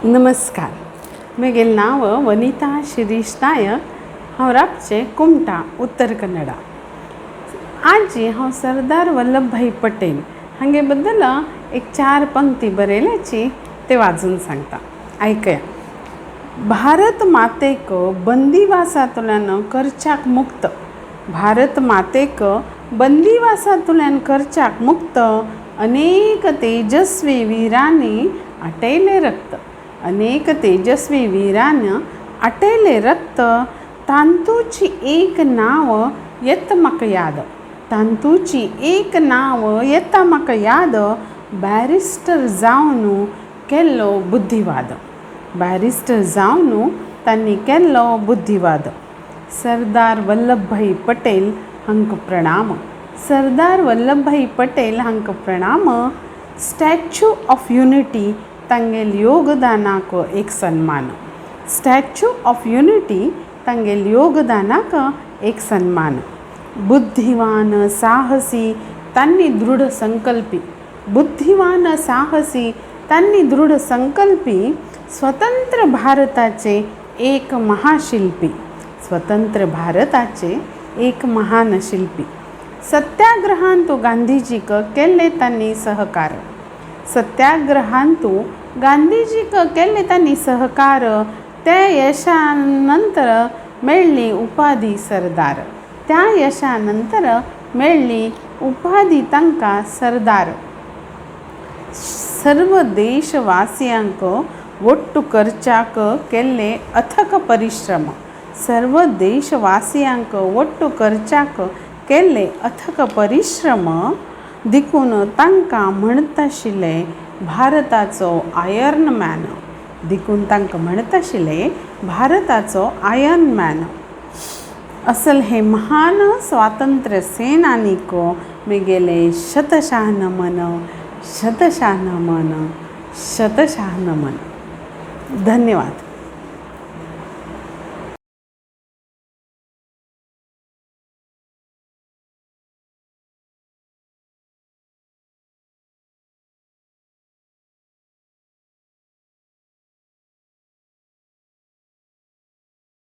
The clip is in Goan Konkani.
नमस्कार. म्हगेलें नांव वनिता शिरीश नायक. हांव राबचें कुमटा, उत्तर कन्नडा. आजी हांव सरदार वल्लभभाई पटेल हांगे बद्दल एक चार पंक्ती बरयल्याची ते वाजून सांगता, आयकया. भारत मातेक बंदिवासांतल्यान करच्याक मुक्त, भारत मातेक बंदिवासांतल्यान करच्याक मुक्त, अनेक तेजस्वी विरांनी आटयलें रक्त, अनेक तेजस्वी विरान आटयलें रक्त, तांतूची एक नांव येता म्हाका याद, तांतूची एक नांव येता म्हाका याद, बॅरिस्टर जावन केल्लो बुद्धिवाद, बॅरिस्टर जावन तांणी केल्लो बुद्धिवाद. सरदार वल्लभभाई पटेल हांकां प्रणाम, सरदार वल्लभभाई पटेल हांकां प्रणाम. स्टॅच्यू ऑफ युनिटी तांगेल योगदानाक एक सन्मान, स्टॅच्यू ऑफ युनिटी तांगेल योगदानाक एक सन्मान. बुद्धिवान साहसी तांणी दृढ संकल्पी, बुद्धिवान साहसी तांणी दृढ संकल्पी, स्वतंत्र भारताचे एक महाशिल्पी, स्वतंत्र भारताचे एक महान शिल्पी. सत्याग्रहांतु गांधीजीक केल्ले तांणी सहकार, सत्याग्रहांतु गांधीजीक केल्ले तांणी सहकार, त्या यशा नंतर मेळ्ळी उपाधी सरदार, त्या यशा नंतर मेळ्ळी उपाधी तांकां सरदार. सर्व देशवासियांक ಒಟ್ಟು करच्याक केल्ले अथक परिश्रम, सर्व देशवासियांक ಒಟ್ಟು करच्याक केल्ले अथक परिश्रम देखून तांकां म्हणताशिल्ले भारताचो आयर्न मॅन, देखून तांकां म्हणताशिल्ले भारताचो आयर्न मॅन. असल हे महान स्वातंत्र्य सेनानीक म्हगेलें शतशः नमन, शतशः नमन, शतशः नमन. धन्यवाद.